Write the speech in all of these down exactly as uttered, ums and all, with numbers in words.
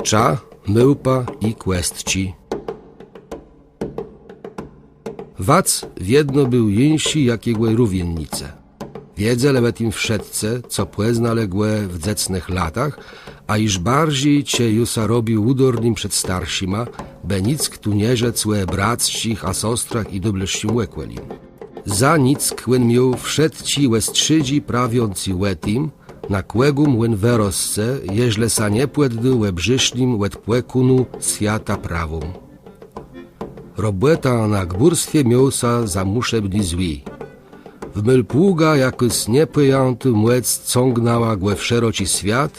Cza, môłpa i kòstczi. Wac wiedno béł jinszi jak jegò rówiennicë. Wiedzelë ò tim wszëtcë, co pòznelë gò w dzecnëch latach, a jesz barżi czej ju sã robił ùdôrnym przed starszima, bë nick tu nie rzec ò bracczi a sostrach i do blëższim òkòlim. Za nick òn miôł wszëtczé òstrzédżi prawiącé ò tim, na kògùm òn wërosce, jeżlë sã nie pòddô òbrzésznym òd pòkònu swiata prawóm. Robòtã na gbùrstwie miôł sã za mùszebné złé. W môl pługa jakôs niepòjãtô mòc cągnãła gò w szeroczi swiat,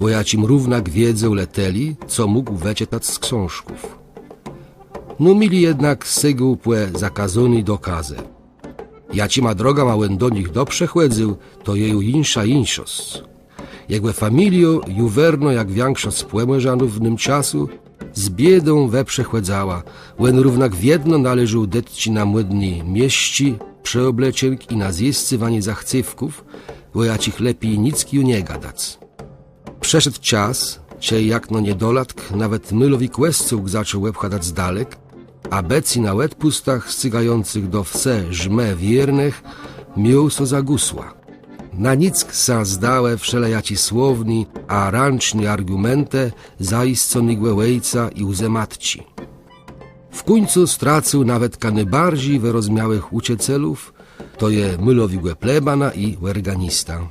ò jaczim równak wiedzôł le tëli, co mógł wëczëtac z ksążków. Nômili jednak sygôł pò zakôzóné dokôzë. Jaczima drogama òn do nich doprzëchòdzył, to je ju jinszô jinszosc. Jegò familiô, ju wierno jak wikszosc Pòmòrzanów w nym czasu, z biédą wëprzëchòdzała. Òn równak wiedno nalôzł dëtczi na mòdné miesczi, przëòbleczënk i na zjiscywanié zachcewków, ò jaczich lepi nick ju nie gadac. Przëszedł czas, czej jakno niedolôtk nawet môlowi kòscół zaczął òbchadac z dalek, a bëcé na òdpùstach scygającëch do wsë rzmë wiérnëch miôł sã za gùsła. Na nick sã zdałë wszelejaczé słowné a rãczné argùmentë zajisconégò òjca i łzë matczi. W kùńcu stracył nawetka nôbarżi wërozmiałëch ùczëcelów, to je môlowégò plebana i òrganistã.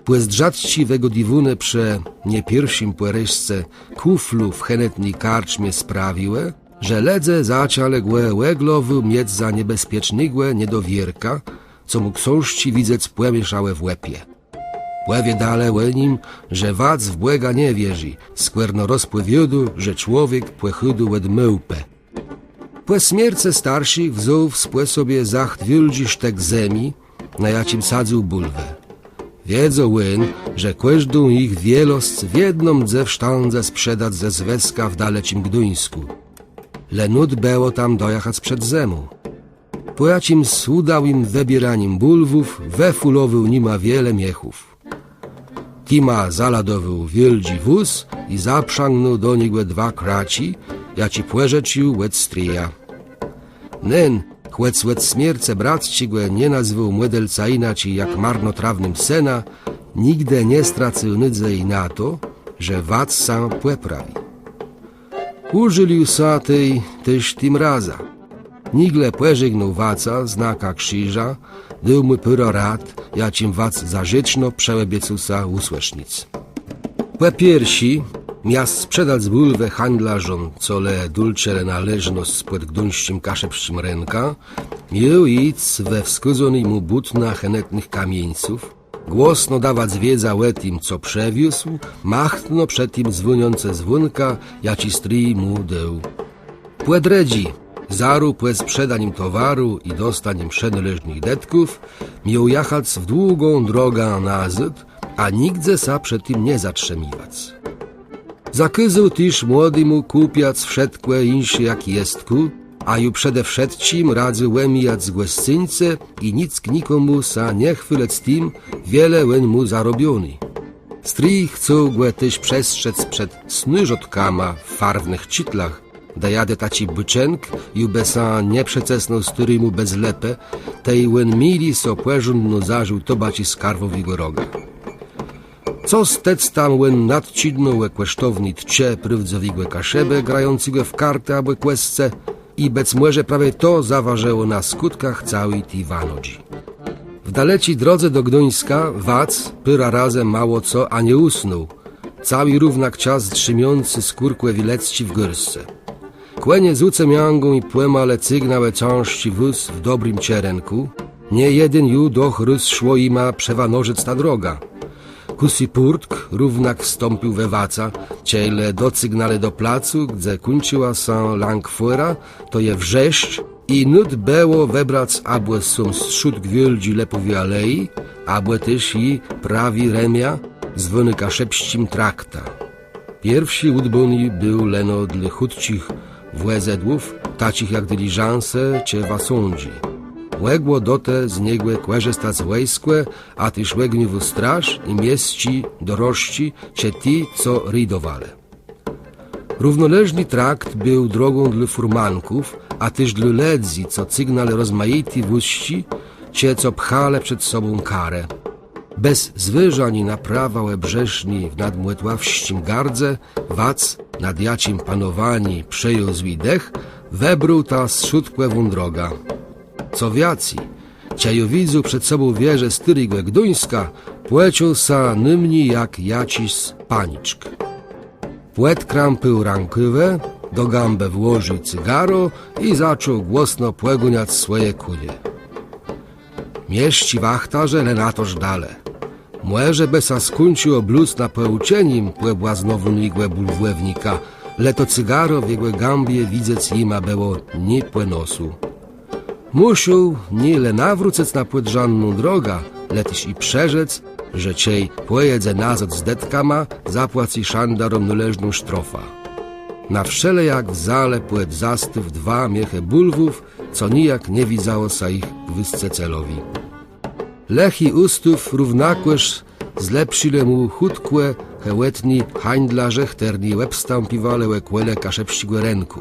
Pòzdrzatczi wëgôdiwóné przë nie pierszim pòrôżce kùflu w henetny karczmie sprawiłë, że lëdze zaczãlë gò òglowò miec za niebezpiecznégò niedowiôrka, co mù ksążczi widzec pòmiészałë w łepie. Pòwiôdalë ò nim, że Wac w Bòga nie wierzi, skòrno rozpòwiôdô, że człowiek pòchôdô òd môłpë. Pò smiercë starszich wzął w spòsobie zacht wiôldżi sztëk zemi, na jaczim sadzył bùlwë. Wiedzôł òn, że kòżdą jich wielosc wiedno mdze w sztãdze sprzedac ze zwëskã w daleczim Gduńskù. Le nót bëło tam dojachac przed zëmą. Pò jaczims ùdałim wëbiéranim bùlwów wëfùlowôł nima wiele miechów. Tima zaladowôł wiôldżi wóz i zaprzãgnął do niegò dwa kraczi, jaczé pòżëcził òd strija. Nen, chòc òd smiercë bratczégò nie nazwôł mòdelca jinaczi jak marnotrawnym sënã, nigdë nie stracył nôdzeji na to, że Wac sã pòprawi. Ùżôlił sã tej téż tim razã. Nigle pòżegnôł Waca znakã krziża, dôł mù pôrã rad, jaczim Wac zażëczno przëòbiecôł sã ùsłësznic. Pò pierszé, miast sprzedac bùlwë hańdlôrzóm, co le dulczëlë nôleżnosc pòd gduńsczim kaszëbsczim rënkã, miôł jic we wskôzóné mù bùtna henetnëch kamieńców, głosno dawac wiedzã ò tim, co przëwiózł, machtno przë tim zwòniącë zwónkã, jaczi strij mù dôł. Pò drëdżé, zarô pò sprzedanim towaru i dostanim przënôleżnëch dëtków, miôł jachac w długą drogã nazôd, a nigdze sã przë tim nie zatrzëmiwac. Zakôzôł téż młodémù kùpiac wszëtkò jinszé jak jestkù, a ju przede wszëtczim radzył òmijac gòscyńce i nick nikòmù sã nie chwalëc tim, wiele òn mô zarobioné. Strij chcôł gò téż przestrzec przed snôżótkama w farwnëch czitlach, dejade taczi bôczënk ju bë sã nie przecësnął stôrémù bez lëpë, tej òn mili so pòrządno zażił tobaczi z karwòwégò roga. Co stëc tam òn nadczidnął ò kòsztowny tczë prôwdzëwégò Kaszëbë grającégò w kartë abò kòscë, i bëc mòże prawie to zawôżëło na skùtkach całi ti wanodżi. W daleczi drodze do Gduńska Wac pôrã razy mało co a nie ùsnął, całi równak czas trzimiącë skórkòwé lëcczi w gôrscë. Kònie z ùcemiãgą i pòmalë cygnãłë cãżczi wóz w dobrim czerënkù, nie jeden ju doch rôz szło jima przewanożëc tã drogã. Kùsy pùrtk równak wstąpił we Waca, czej le docygnãlë do placu, gdze kùńczëła sã Langfòra, to je Wrzeszcz, i nót bëło wëbrac abò sóm strzódk wiôldżi lëpòwi aleji, abò téż ji prawi rëmiã, zwóny Kaszëbsczim traktã. Pierszi ùdbóny béł leno dlô chùtczich wòzëdłów, taczich jak diliżanse czë wasądżi. Mògło do te z niegò kòrzëstac wòjskò, a téż ògniowô straż i miesczi dorożczi, czë ti, co rejdowelë. Równoleżny trakt béł drogą dlô fùrmanków, a téż dlô lëdzy, co cygnãlë rozmajité wózczi, czë co pchalë przed sobą karë. Bez zwôżaniô na prawa òbrzészné w nadmòtławsczim gardze, Wac, nad jaczim panowanié przejął złi dëch, wëbrôł tã strzódkòwą drogã. Co wiãcy, czej ùwidzôł przed sobą wieże stôrégò Gduńska, pòczuł sã nié mni jak jaczis paniczk. Pòdkrãpił rãkôwë, do gãbë włożił cygaro i zaczął głosno pògóniac swòje kònie. Miesczi wachtarze le na to żdalë. Mòże bë sã skùńczëło blós na pòùczenim pòbłaznowónégò bùlwòwnika, le to cygaro w jegò gãbie widzec jima bëło nié pò nosu. Mùszôł nié le nawrócëc na pòdrzãdną drogã, le téż i przërzec, że czej pòjedze nazôd z dëtkama, zapłacy szandaróm nôleżną sztrôfã. Na wszelejak wzãlë pòd zastôw dwa miechë bùlwów, co nijak nie widzało sã jich włôscëcelowi. Lëchi ùstôw równakòż zlepszëlë mù chùtkò chëłetny hańdlôrze, chtërny òbstãpiwalë òkòlé kaszëbsczégò rënkù.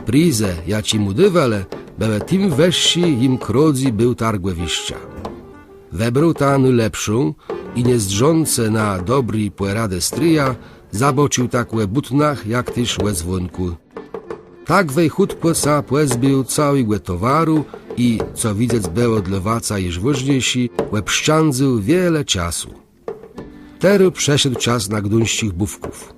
Prizë, jaczé mù dôwalë, bëłë tim wëższé, jim krócy béł targòwiszcza. Wëbrôł tã nôlepszą i nie zdrzącë na dobré pòradë strija, zabôcził tak ò bùtnach, jak téż ò zwónkù. Tak wej chùtkò sã pòzbéł całégò towaru i, co widzec bëło dlô Waca jesz wôżniészé, òbszczãdzył wiele czasu. Terô przëszedł czas na gduńsczich bówków.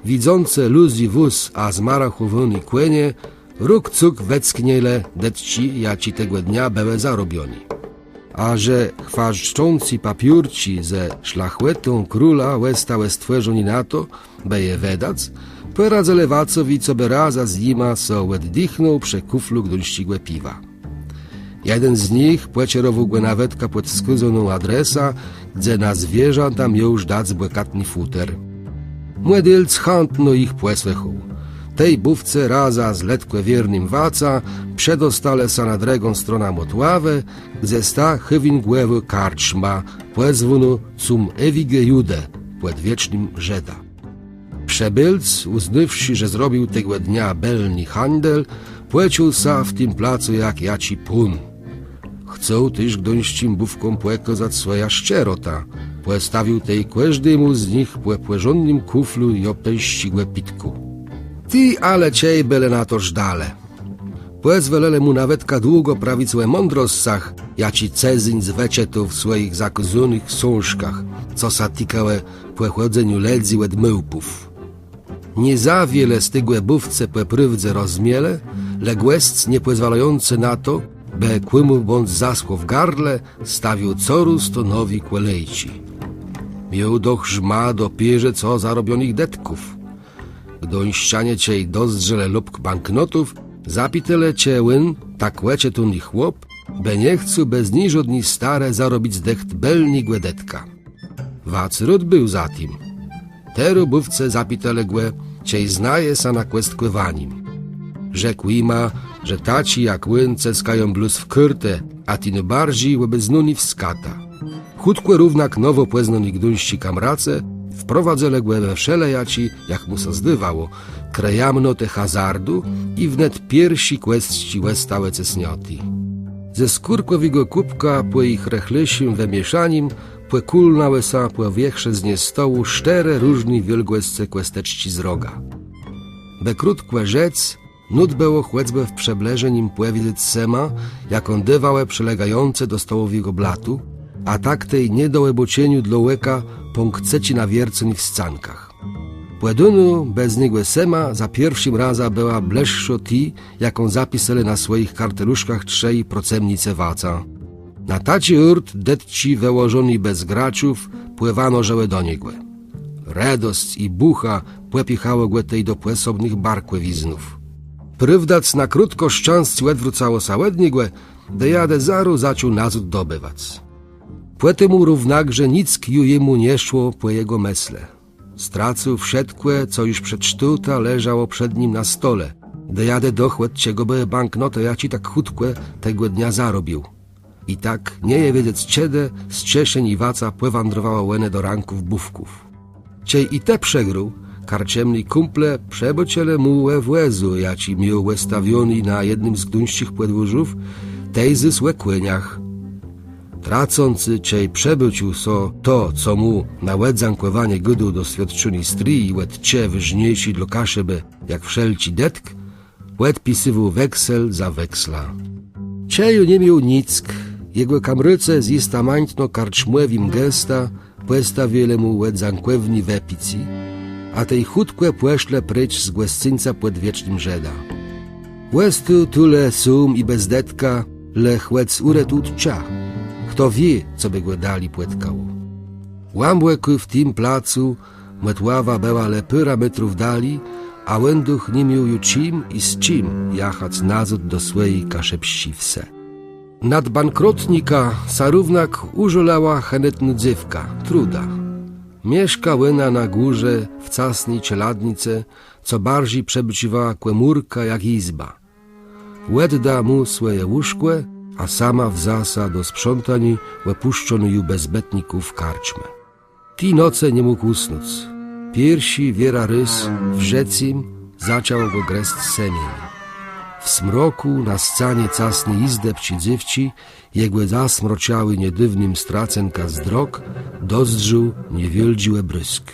Widzącë lózy wóz a zmarachòwóné kònie, ruk-cuk wëcknãlë dëtczi, jaczé tegò dnia bëłë zarobioné. A że chwaszczącé papiórczi ze szlachòtą króla òstałë stwòrzoné na to, bë je wëdac, pòradzëlë Wacowi, cobë razã z nima so òddichnął przë kùflu gduńsczégò piwa. Jeden z nich pòczerowôł gò nawetka pòd wskôzóną adresã, dze na zwierzãta miôł żdac bòkatny fùter. Młodélc chãtno jich pòsłëchôł. Tej bówcë razã z letkòwiérnym Wacã przedostalë sã na drëgą stronã Mòtławë, dze sta hôwingòwô karczma, pòzwónô „Zum ewige Jude”, pòd wiecznym Żëdã. Przëbëlc, ùznôwszë, że zrobił tegò dnia bëlny hańdel, pòczuł sã w tim placu jak jaczi pón. Chcôł téż gduńsczim bówkóm pòkôzac swòjã szczerotã. Pòstawił tej kòżdémù z nich pò pòrządnym kùflu jopejsczégò pitkù. Ti ale czej bëlë na to żdalë. Pòzwòlëlë mù nawetka długò prawic ò mądroscach, jaczé cëzyńc wëczëtôł w swòjich zakôzónëch ksążkach, co sã tikałë pòchòdzeniô lëdzy òd môłpów. Nié za wiele z tegò bówcë pò prôwdze rozmielë, le gòsc, nie pòzwalającë na to, bë kòmù bądz zaschło w gardle, stawiôł corôz to nowé kòlejczi. Miôł doch żmã dopiérze co zarobionëch dëtków. Gduńszczanie, czej dozdrzelë lopk banknotów, zapitelë, czë òn, tak òczëtóny chłop, bë nie chcôł bez niżódné starë zarobic dëcht bëlnégò dëtka. Wac rôd béł za tim. Terô bówcë zapitelë gò, czë znaje sã na kòstkòwanim. Rzekł jima, że taczi jak òn cëskają blós w kôrtë, a ti nôbarżi òbeznóny w skata. Chùtkò równak nowo pòznóny gduńsczi kamracë wprowadzëlë gò we wszelejaczé, jak mù sã zdôwało, krëjamnotë hazardu i wnet pierszé kòstczi òstałë cësniãté. Ze skórkòwégò kùbka pò jich rëchlészim wëmiészanim pòkùlnãłë sã pò wiéchrzëznie stołu sztërë różny wiôlgòscë kòsteczczi z roga. Bë krótkò rzec, nót bëło chòcbë w przëblëżenim pòwiedzec sëmã, jaką dôwałë przëlégającé do stołowégò blatu, a tak tej nie do òbôczeniô dlô òka pąkcëczi na wierconych scankach. Pòdónô bez niegò sëma za pierszim razã bëła blëższô ti, jaką zapiselë na swòjich karteluszkach trzej procëmnicë Waca. Na taczi ôrt dëtczi wëłożoné bez graczów pòwanożëłë do niegò. Redosc i bùcha pòpichało gò tej do pòsobnëch barkòwiznów. Prôwdac, na krótkò szczescé òdwrócało sã òd niegò, dejade zarô zaczął nazôd dobëwac. Pò temù równakrze nick ju jemù nie szło pò jegò mëslë. Stracył wszëtkò, co ju przed sztótã leżało przed nim na stole. Dejade doch òd czegò bëłë banknotë, jaczé tak chùtkò tegò dnia zarobił. I tak, nie je wiedzec czedë, z czeszeni Waca pòwãdrowałë òne do rãków bówków. Czej i te przegrôł, karczemny kùmple przëbôczëlë mù ò wòzu, jaczi miôł wëstawiony na jednym z gduńsczich pòdwòrzów, tej zôs ò kòniach. Tracący czej przëbôcził so to, co mù na òdzãkòwanié gôdôł doswiôdczony stri i òd cze wôżniészi dlô Kaszëbë jak wszelczi dëtk, pòdpisywôł weksel za wekslã. Czej ju ni miôł nick, jegò kamrôcë z jistamańtno karczmòwim gestã pòstawilë mù òdzãkòwné wëpicé, a tej chùtkò pòszlë précz z gòscyńca pòd Wiecznym Żëdã. Òstôł tu le sóm i bez dëtka, le chòc ùretôł tczã. Chto wié, co bë gò dali pòtkało. Głãbòkô w tim placu mòtława bëła le pôrã métrów dali, a òn doch ni miôł ju czim i z czim jachac nazôd do swòji kaszëbsczi wsë. Nad bankrotnikã sã równak ùżôlała henetnô dzéwka, Truda. Mieszka òna na górze w casny czeladnicë, co barżi przëbôcziwała kòmórkã jak jizbã. Òdda mù swòje łóżkò, a sama wzã sã do sprzątaniô òpùszczony ju bez bëtników karczmë. Ti nocë ni mógł ùsnąc. Pierszi wierã rôz w żëcym zaczãło gò grëzc sëmienié. W smrokù na scanie casny jizdebczi dzéwczi, jegò zasmrocałi niedôwnym stracënkã zdrok, dozdrzôł niewiôldżi òbrôzk.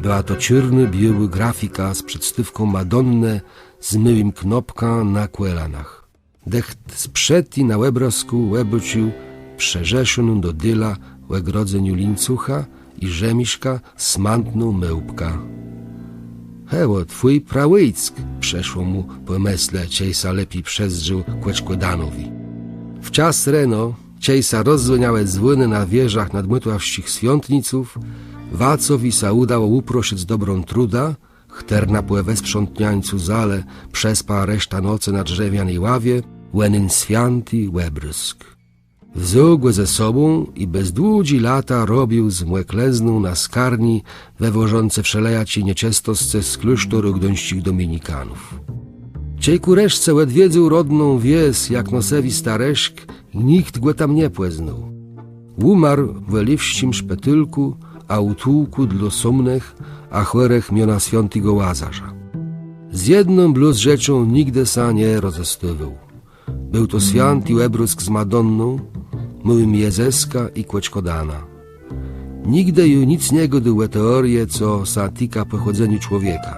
Bëła to czôrno-biôłô grafika z przedstôwką Madonnë z môłim knôpkã na kòlanach. Dëcht sprzëti na òbrôzkù òbôcził przërzeszoną do dila ògrodzeniô lińcucha i rzemiszka smãtną môłpkã. „Hewò, twój praòjc”, przeszło mù pò mëslë, czej sã lepi przëzdrzôł Kòczkòdanowi. Wczas reno, czej sã rozzwòniałë zwònë na wieżach nadmòtławsczich swiątniców, Wacowi sã ùdało ùproszëc dobrą Trudã, chtërna pò wësprzątniãcu zalë przespała resztã nocë na drzewiany ławie, ò nen swiãti òbrôzk. Wzął gò ze sobą i bez dłudżé lata robił z mòklëzną na skarni, wëwòżącë wszelejaczé nieczëstoscë z klôsztoru gduńsczich dominikanów. Czej kù reszce òdwiedzôł rodną wies jakno sëwi starëszk, nicht gò tam nie pòznôł. Ùmarł w òliwsczim szpitôlkù, a ùtułkù dlô sómnëch a chòrëch miona swiãtégò Łazarza. Z jedną blós rzeczą nigdë sã nie rozestôwôł. Béł to swiãti òbrôzk z Madonną, môłim Jezëskã i Kòczkòdanã. Nigdë ju nick nie gôdôł ò teorie, co sã tikô pòchòdzeniô człowieka.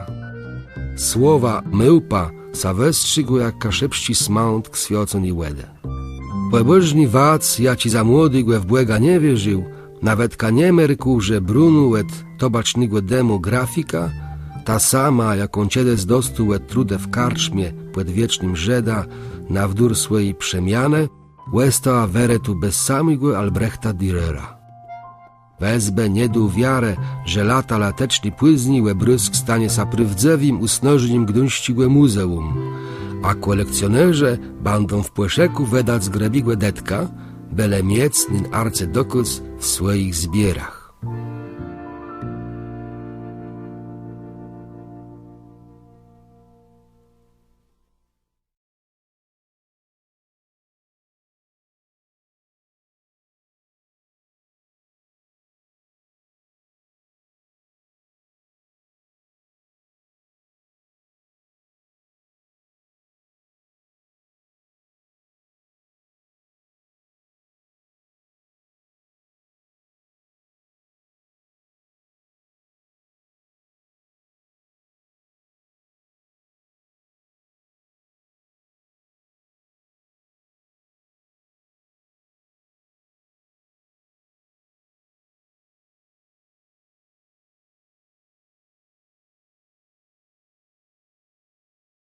Słowa môłpa sã wëstrzégłë jak kaszëbsczi smãtk swiãcony wòdë. Pòbòżny Wac, jaczi za młodégò w Bòga nie wierził, nawetka nie merkôł, że brunô òd tobacznégò dëmù grafika, ta sama, jaką czedës dostôł òd Trudë w karczmie pòd Wiecznym Żëdã na wdôr swòji przemianë, òstała wërëtô bez samégò Albrechta Dürera. Wëzbë nie dôł wiarë, że lata lateczné pózni òbrôzk stónie sã prôwdzëwim ùsnôżenim gduńsczégò mùzeùm, a kòlekcjonerzë bãdą w pòszëkù wëdac grëbégò dëtka, bële miec nen arcëdokôz w swòjich zbiérach.